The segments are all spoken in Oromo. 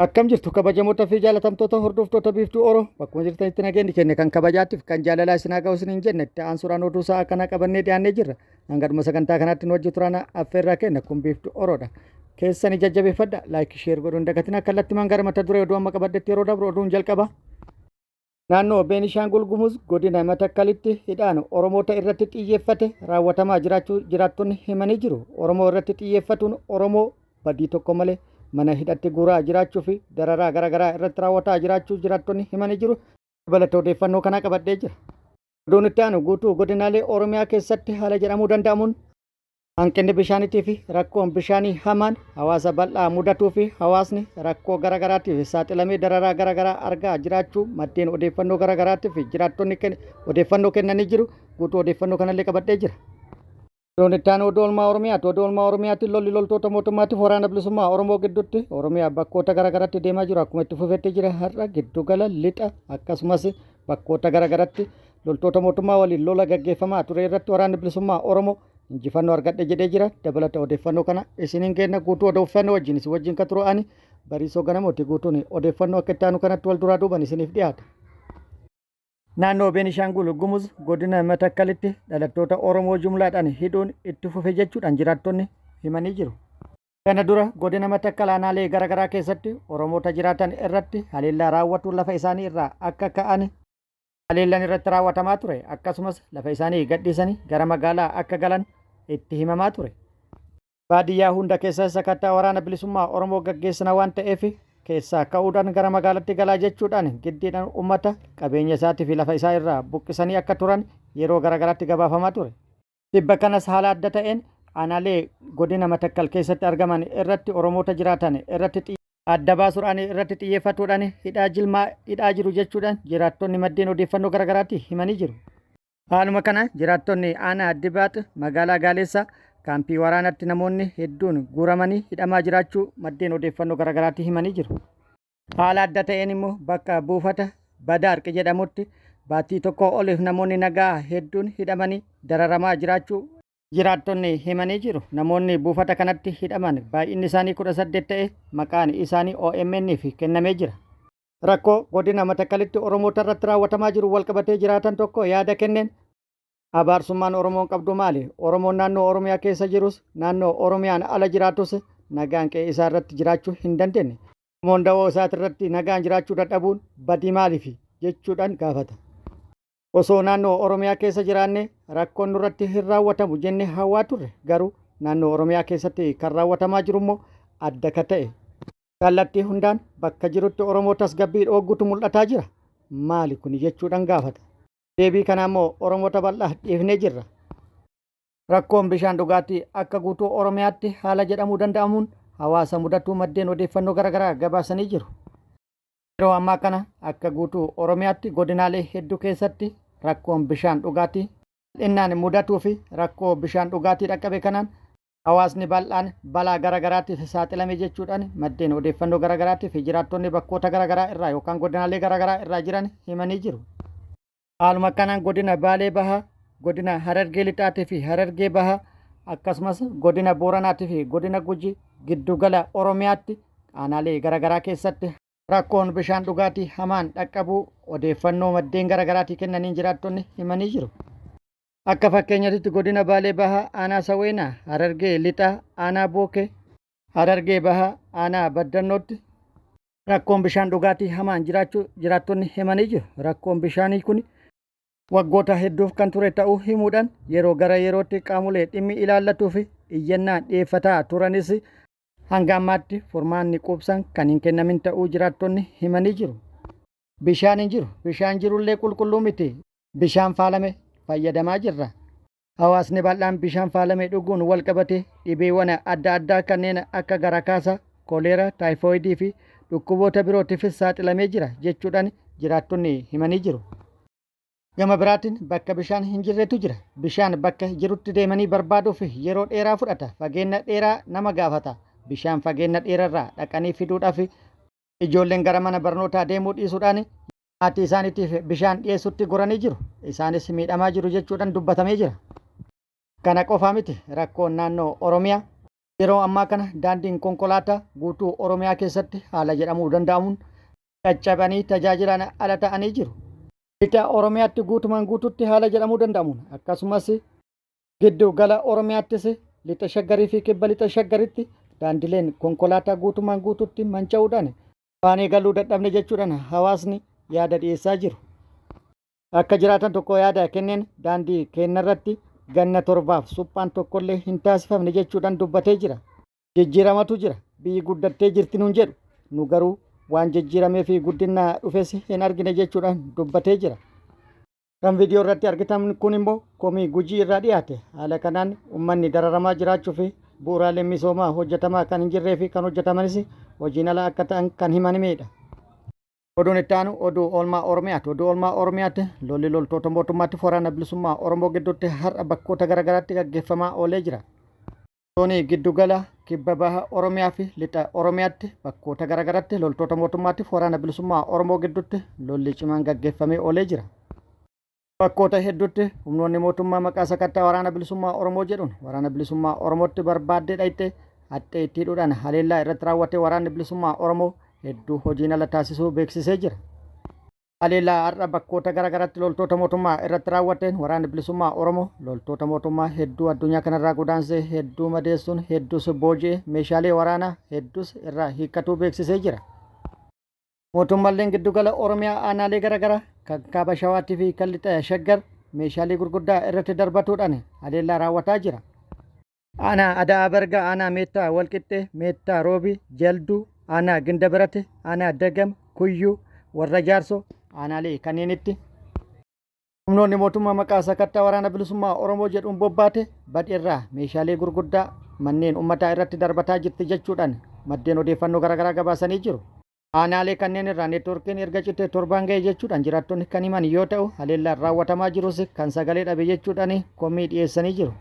Akkam jirtu kabajamoota fi jaalatamtoota hordoftoota Biiftuu Oro bakkuma jirtanitti nageenyi keenya kan kabajaatiif kan jaalalaa isin haa ga'u isiniin jenna itti aansuudhaan oduu sa'a kanaa qabannee dhiyaannee jirra. Hanga dhuma sagantaa kanaatti nu wajji turaan affeerraa keenya kun Biiftuu Oroodha. Keessani jajjabeeffadha like share godhuun dagatina kallattimaan gara mata duree oduu amma qabadhetti yeroo dabru oduun jalqaba. Naannoo Beenishaangul Gumuz godina Matakkalitti hidhaan Oromoota irratti xiyyeeffate raawwatamaa jiraachuu jiraattonni himanii jiru. Oromoo irratti xiyyeeffatuun Oromoo badii tokko malee mana hidhatti guuraa jiraachuu fi dararaa garaagaraa irratti raawwataa jiraachuu jiraattonni himanii jiru. Dabalata odeeffannoo kanaa qabadhee jira. Oduun itti aanu guutuu godinaalee Oromiyaa keessatti haala jedhamuu danda'amuun Hanqinni bishaaniitii fi rakkoon bishaanii hamaan hawaasa bal'aa mudatuu fi hawaasni rakkoo gara garaatiif saaxilamee dararaa gara garaa argaa jiraachuu maddeen odeeffannoo gara garaatii fi jiraattonni odeeffannoo kennanii jiru. Guutuu odeeffannoo kanallee qabadhee jira. Oduun itti aanu oduu oolmaa Oromiyaati. Oduu oolmaa Oromiyaatiin lolli loltoota mootummaatiif waraana bilisummaa Oromoo gidduutti Oromiyaa bakkoota gara garaatti deemaa jiru akkuma itti fufetti jira. Har'a giddugala lixa akkasumas bakkoota gara garaatti loltoota mootummaa waliin lola gaggeeffamaa ture irratti waraanni bilisummaa Oromoo injifannoo argadhe jedhee jira. Dabalata odeeffannoo kana isiniin geenna guutuu odeeffannoo wajjin isin wajjin kan turu ani Bariisoo Ganamooti. Guutuun odeeffannoo akka itti aanu kanatti wal duraa duuban isiniif dhiyaata. Naannoo Beenishaangul Gumuz godina Matakkalitti dhalattoota Oromoo jumlaadhaan hidhuun itti fufe jechuudhaan jiraattonni himanii jiru. Kana dura godina Matakkal aanaalee garaagaraa keessatti Oromoota jiraatan irratti haleellaa raawwatuun lafa isaanii irraa akka ka'an haleellaan irratti raawwatamaa ture akkasumas lafa isaanii gadhiisanii gara magaalaa akka galan itti himamaa ture. Baadiyyaa hunda keessa sakattaa waraana bilisummaa Oromoo gaggeessina waan ta'eef keessaa ka'uudhaan gara magaalatti galaa jechuudhaan giddiidhaan uummata qabeenya isaatii fi lafa isaa irraa buqqisanii akka turan yeroo garaagaraatti gabaafamaa ture. Tibba kanas haala adda ta'een aanaalee godina Matakkal keessatti argaman irratti Oromoota jiraatan irratti adda baasuudhaan irratti xiyyeeffatuudhaan hidhaa jilmaa hidhaa jiru jechuudhaan jiraattonni maddeen odeeffannoo garaagaraatti himanii jiru. Haaluma kana jiraattonni aanaa Dibaax magaalaa Gaaleessaa kaampii waraanaatti namoonni hedduun guuramanii hidhamaa jiraachuu maddeen odeeffannoo garaagaraatti himanii jiru. Haala adda ta'een immoo bakka buufata Badaarq jedhamutti baatii tokkoo oliif namoonni nagaa hedduun hidhamanii dararamaa jiraachuu jiraattonni himanii jiru. Namoonni buufata kanatti hidhaman baay'inni isaanii 18 ta'e maqaan isaanii OMN'f kennamee jira. Rakkoo godina Matakkalitti Oromoota irratti raawwatamaa jiru walqabatee jiraatan tokko yaada kenneen abaarsummaan Oromoon qabdu maali? Oromoon naannoo Oromiyaa keessa jirus naannoo Oromiyaan ala jiraatus nagaan qe'ee isaa irratti jiraachuu hin dandeenye. Oromoon dawoo isaatirratti nagaan jiraachuu dadhabuun badii maaliifi? jechuudhaan gaafata. Osoo naannoo Oromiyaa keessa jiraannee rakkoon nurratti hin raawwatamu jennee hawwaa turre garuu naannoo Oromiyaa keessatti kan raawwatamaa jiru immoo adda ka ta'e. Kallattii hundaan bakka jirutti Oromoo tasgabbii dhooggutu mul'ataa jira. Maali kuni jechuudhaan gaafata. Deebii kana immoo Oromoota bal'aa dhiifnee jirra. Rakkoon bishaan dhugaatii akka guutuu Oromiyaatti haala jedhamuu danda'amuun hawaasa mudatuu maddeen odeeffannoo garaagaraa gabaasanii jiru. Yeroo ammaa kana akka guutuu Oromiyaatti godinaalee hedduu keessatti rakkoon bishaan dhugaatii bal'innaan mudatuu fi rakkoo bishaan dhugaatii dhaqqabe kanaan hawaasni bal'aan balaa gara garaatiif saaxilame jechuudhaan maddeen odeeffannoo gara garaatii fi jiraattonni bakkoota gara garaa irraa yookaan godinaalee gara garaa irraa jiran himanii jiru. Haaluma kanaan godina Baalee Bahaa, godina Harargee Lixaatii fi Harargee Bahaa akkasumas godina Booranaatii fi godina Gujii giddugala Oromiyaatti aanaalee garaagaraa keessatti rakkoon bishaan dhugaatii hamaan dhaqqabuu odeeffannoo maddeen garaagaraatii kennaniin jiraattonni himanii jiru. Akka fakkeenyatitti godina Baalee Bahaa aanaa Saweenaa, Harargee Lixaa aanaa Bookee, Harargee Bahaa aanaa Baddannootti rakkoon bishaan dhugaatii hamaan jiraachuu jiraattonni himanii jiru. Rakkoon bishaanii kun waggoota hedduuf kan ture ta'uu himuudhaan yeroo gara yerootti qaamolee dhimmi ilaallatuu fi iyyannaa dhiyeeffataa turanis hanga ammaatti furmaanni quubsaan kan hin kennamin ta'uu jiraattonni himanii jiru. Bishaan hin jiru. Bishaan jirullee qulqulluu miti. Bishaan faalame fayyadamaa jirra. Hawaasni bal'aan bishaan faalame dhuguun walqabatee dhibeewwan adda addaa kanneen akka garaa kaasaa, koleera, taayifooyidii fi dhukkuboota birootiifis saaxilamee jira jechuudhaan jiraattonni himanii jiru. Gama biraatiin bakka bishaan hin jirretu jira. Bishaan bakka jirutti deemanii barbaaduuf yeroo dheeraa fudhata. Fageenya dheeraa nama gaafata. Bishaan fageenya dheerarraa dhaqanii fiduudhaaf ijoolleen gara mana barnootaa deemuu dhiisuudhaan maatii isaaniitiif bishaan dhiyeessutti goranii jiru. Isaanis miidhamaa jiru jechuudhaan dubbatamee jira. Kana qofaa miti rakkoon naannoo Oromiyaa. Yeroo ammaa kana daandiin konkolaataa guutuu Oromiyaa keessatti haala jedhamuu danda'amuun caccabanii tajaajilaan ala ta'anii jiru. Lixa Oromiyaatti guutumaan guututti haala jedhamuu danda'amuun akkasumas giddu gala Oromiyaattis lixa Shaggarii fi kibba lixa Shaggaritti daandileen konkolaataa guutumaan guututti manca'uudhaan baanee galuu dadhabne jechuudhaan hawaasni yaada dhiyeessaa jiru. Akka jiraatan tokko yaada kenneen daandii keennarratti ganna torbaaf suphaan tokkollee hin taasifamne jechuudhaan dubbatee jira. Jijjiiramatu jira, biyyi guddattee jirti nuun jedhu, nu garuu waan jijjiiramee fi guddina dhufes hin argine jechuudhaan dubbatee jira. Kan viidiyoo irratti argitan kun immoo komii Gujii irraa dhiyaate. Haala kanaan uummanni dararamaa jiraachuu fi bu'uuraaleen misoomaa hojjetamaa kan hin jirree fi kan hojjetamanis hojiin ala akka ta'an kan himanimedha. Oduun itti aanu oduu oolmaa Oromiyaati. Oduu oolmaa Oromiyaatti lolli loltoota mootummaatti waraana bilisummaa Oromoo gidduutti har'a bakkoota garaagaraatti gaggeeffamaa oolee jira. Zoonii giddugala kibba baha Oromiyaa fi lixa Oromiyaatti bakkoota garaagaraatti loltoota mootummaatti waraana bilisummaa Oromoo gidduutti lolli cimaan gaggeeffamee oolee jira. Bakkoota hedduutti humnoonni mootummaa maqaa sakattaa waraana bilisummaa Oromoo jedhuun waraana bilisummaa Oromootti barbaaddee dhayxee haxxee itti hidhuudhaan haleellaa irratti raawwatee waraanni bilisummaa Oromoo hedduu hojiin ala taasisuu beeksisee jira. Haleellaa har'a bakkoota garaagaraatti loltoota mootummaa irratti raawwateen waraanni bilisummaa Oromoo loltoota mootummaa hedduu addunyaa kanarraa godaansee hedduu madeessuun hedduus booji'e meeshaalee waraanaa hedduus irraa hiikkatuu beeksisee jira. Mootummalleen giddugala Oromiyaa aanaalee garaagaraa kan kaaba Shawaatii fi kan lixa Shaggar meeshaalee gurguddaa irratti darbatuudhaan haleellaa raawwataa jira. Aanaa Ada'aa Bargaa, Aanaa Meettaa Walqixxee, Meettaa Roobii, Jalduu, Aanaa Gindabarate, Aanaa Dagam, Kuyyuu, Warra Jaarsoo, aanaalee kanneenitti humnoonni mootummaa maqaa sakattaa waraana bilisummaa Oromoo jedhuun bobbaate badheerraa meeshaalee gurguddaa manneen uummataa irratti darbataa jirti jechuudhaan maddeen odeeffannoo garaagaraa gabaasanii jiru. Aanaalee kanneen irraa neetwoorkiin erga citee torbaan ga'e jechuudhaan jiraattonni kan himan yoo ta'u, haleellaan raawwatamaa jirus kan sagalee dhabe jechuudhaan komii dhiyeessanii jiru.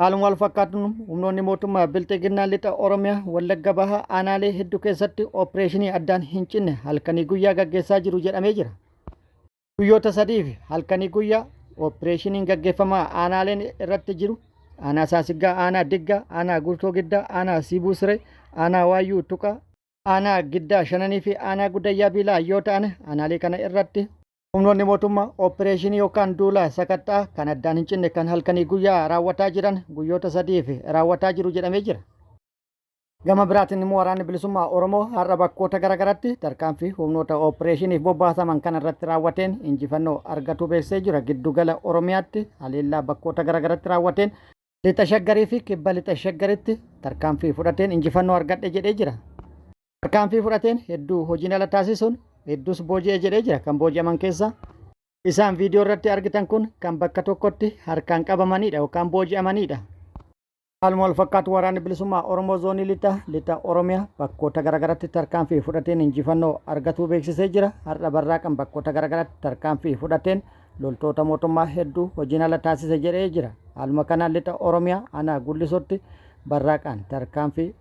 Haaluma wal fakkaatuun humnoonni mootummaa Bilxiginnaa lixa Oromiyaa Wallagga Bahaa aanaalee hedduu keessatti opereeshinii addaan hin cinne halkanii guyyaa gaggeessaa jiru jedhamee jira. Guyyoota sadiif halkanii guyyaa opereeshiniin gaggeeffamaa aanaaleen irratti jiru aanaa Saasiggaa, aanaa Diggaa, aanaa Guutoo Giddaa, aanaa Siibuu Siree, aanaa Waayyuu Tuqaa, aanaa Giddaa Shananii fi aanaa Gudayyaa Biilaa yoo ta'an aanaalee kana irratti humnoonni mootummaa opereeshinii yookaan duula sakatta'aa kan addaan hin cinne kan halkanii guyyaa raawwataa jiran guyyoota sadiif raawwataa jiru jedhamee jira. Gama biraatiin immoo waraanni bilisummaa Oromoo har'a bakkoota garaagaraatti tarkaanfii humnoota opereeshiniif bobbaasaman kana irratti raawwateen injifannoo argatuu beeksisee jira. Giddugala Oromiyaatti haleellaa bakkoota garaagaraatti raawwateen Lixa Shaggarii fi Kibba Lixa Shaggaritti tarkaanfii fudhateen injifannoo argadhe jedhee jira. Tarkaanfii fudhateen hedduu hojiin ala taasisuun hedduus booji'e jedhee jira. Kan booji'aman keessaa isaan viidiyoo irratti argitan kun kan bakka tokkotti harkaan qabamanidha yookaan booji'amanidha. Haaluma wal fakkaatu waraanni bilisummaa Oromoo zoonii lixa lixa Oromiyaa bakkoota garaagaraatti tarkaanfii fudhateen injifannoo argatuu beeksisee jira. Har'a barraaqan bakkoota garaagaraatti tarkaanfii fudhateen loltoota mootummaa hedduu hojiin ala taasise jedhee jira. Haaluma kanaan lixa Oromiyaa aanaa Gullisootti barraaqaan tarkaanfii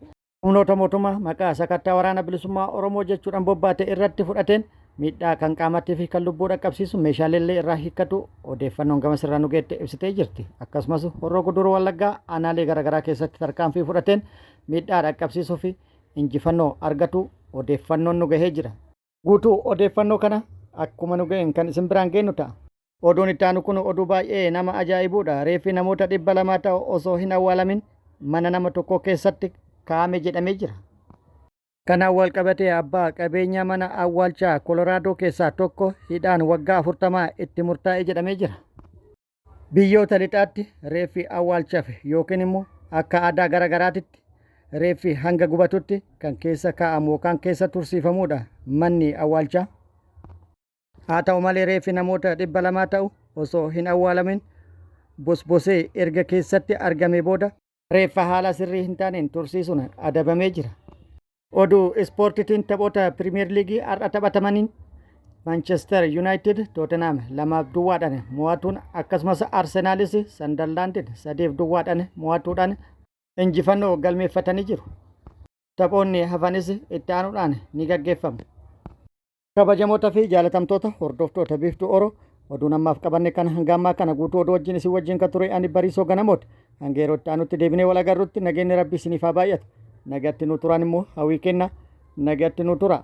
humnoota mootummaa maqaa sakattaa waraana bilisummaa Oromoo jechuudhaan bobbaate irratti fudhateen miidhaa kan qaamattii fi kan lubbuu dhaqqabsiisu meeshaaleellee irraa hiikkatu odeeffannoon gama sirraa nu geette ibsitee jirti. Akkasumas Horroo Guduruu Wallaggaa aanaalee garaagaraa keessatti tarkaanfii fudhateen miidhaa dhaqqabsiisuu fi injifannoo argatu odeeffannoon nu gahee jira. Guutuu odeeffannoo kana akkuma nu ga'een kan isin biraan geennu ta'a. Oduun itti aanu kun oduu baay'ee nama ajaa'ibuudha. Reeffi namoota 200 ta'u osoo hin awwaalamin mana nama tokkoo keessatti kaa'ame jedhamee jira. Kanaan wal qabatee abbaa qabeenyaa mana awwaalchaa Koloraadoo keessaa tokko hidhaan waggaa 40 itti murtaa'e jedhamee jira. Biyyoota lixaatti reeffi awwaalchaaf yookiin immoo akka aadaa gara garaatitti reeffi hanga gubatutti kan keessa kaa'amu yookaan keessa tursiifamuudha manni awwaalchaa. Haa ta'u malee reeffi namoota 200 ta'u osoo hin awwaalamin bosbosee erga keessatti argamee booda reeffa haala sirrii hin taaneen tursiisuun adabamee jira. Oduu ispoortiitiin taphoota Piriimiyer Liigii har'a taphatamaniin Manchester United Tottenham 2-0dhaan mo'atuun akkasumas Arsenaalis Sunderlandin 3-0dhaan mo'atuudhaan injifannoo galmeeffatanii jiru. Taphoonni hafanis itti aanuudhaan ni gaggeeffamu. Kabajamoota fi jaalatamtoota hordoftoota Biiftuu Oro oduun ammaaf qabanne kan hanga ammaa kana guutuu oduu wajjin isin wajjin kan ture ani Bariisoo Ganamooti. Hanga yeroo itti aanutti deebinee wal agarrutti nageenyi Rabbi isiniif haa baay'atu. Nagatti nu turan immoo hawwii kenna. Nagatti nu tura.